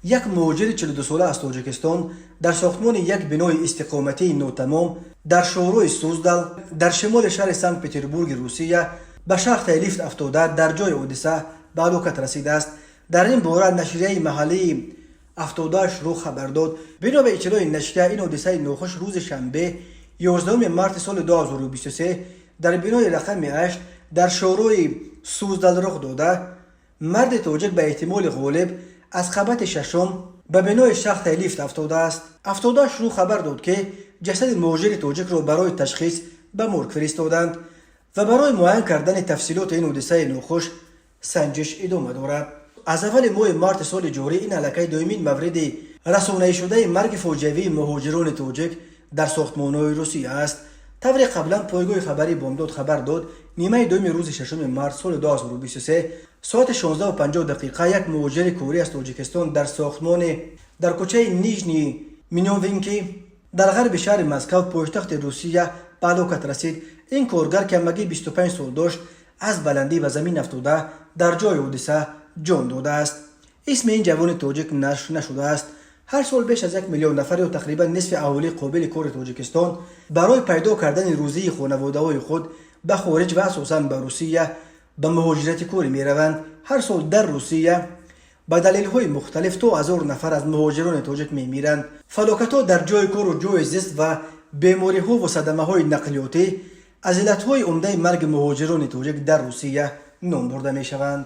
Як муҳоҷири 42сола аз Тоҷикистон дар сохтмони як бинои истиқоматии нотамом дар шоҳрои Суздал дар шимоли шаҳри Санкт Петербурги Русия ба шахтаи лифт афтода, дар ҷои ҳодиса ба ҳалокат расидааст. Дар ин бора нашрияи маҳаллии 76 ру хабар дод. Бино ба иттилои нашрия, ин ҳодисаи нохуш рӯзи шанбе, 11 марти соли 2023 дар бинои рақами 8 дар шоҳрои Суздал рух дода, марди тоҷик ба эҳтимоли ғолиб аз қабати шашум ба бинои шахтаи лифт афтодааст. 76 ру хабар дод, ки ҷасади муҳоҷири тоҷикро барои ташхис ба морг фиристоданд ва барои муайян кардани тафсилоти ин ҳодисаи нохуш санҷиш идома дорад. Аз аввали моҳи марти соли ҷорӣ ин аллакай дуюмин мавриди расонаишудаи марги фоҷиавии муҳоҷирони тоҷик дар сохтмонҳои Русия аст. Тавре қаблан пойгоҳи хабарии Бомдод хабар дод, нимаи дуюми рӯзи 6 март соли 2023 соати 16:50 дақиқа як муҳоҷири корӣ аз Тоҷикистон дар сохтмони дар кӯчаи Нижний Миновинки дар ғарби шаҳри Москав, пойтахти Русия, ба ҳалокат расид. Ин коргар, ки ҳамагӣ 25 сол дошт, аз баландӣ ба замин афтода, дар ҷои ҳодиса ҷон додааст. Исми ин ҷавони тоҷик нашр нашудааст. Ҳар сол беш аз 1 миллион нафар ё тақрибан нисфи аҳолии қобили кори Тоҷикистон барои пайдо кардани рӯзии хонаводаҳои худ ба хориҷ ва асосан ба Русия ба муҳоҷирати корӣ мераванд. Ҳар сол дар Русия ба далелҳои мухталиф то 1000 нафар аз муҳоҷирони тоҷик мемиранд. Фалокатҳо дар ҷои кору ҷои зист ва бемориҳову садамаҳои нақлиётӣ аз иллатҳои умдаи марги муҳоҷирони тоҷик дар Русия ном бурда мешаванд.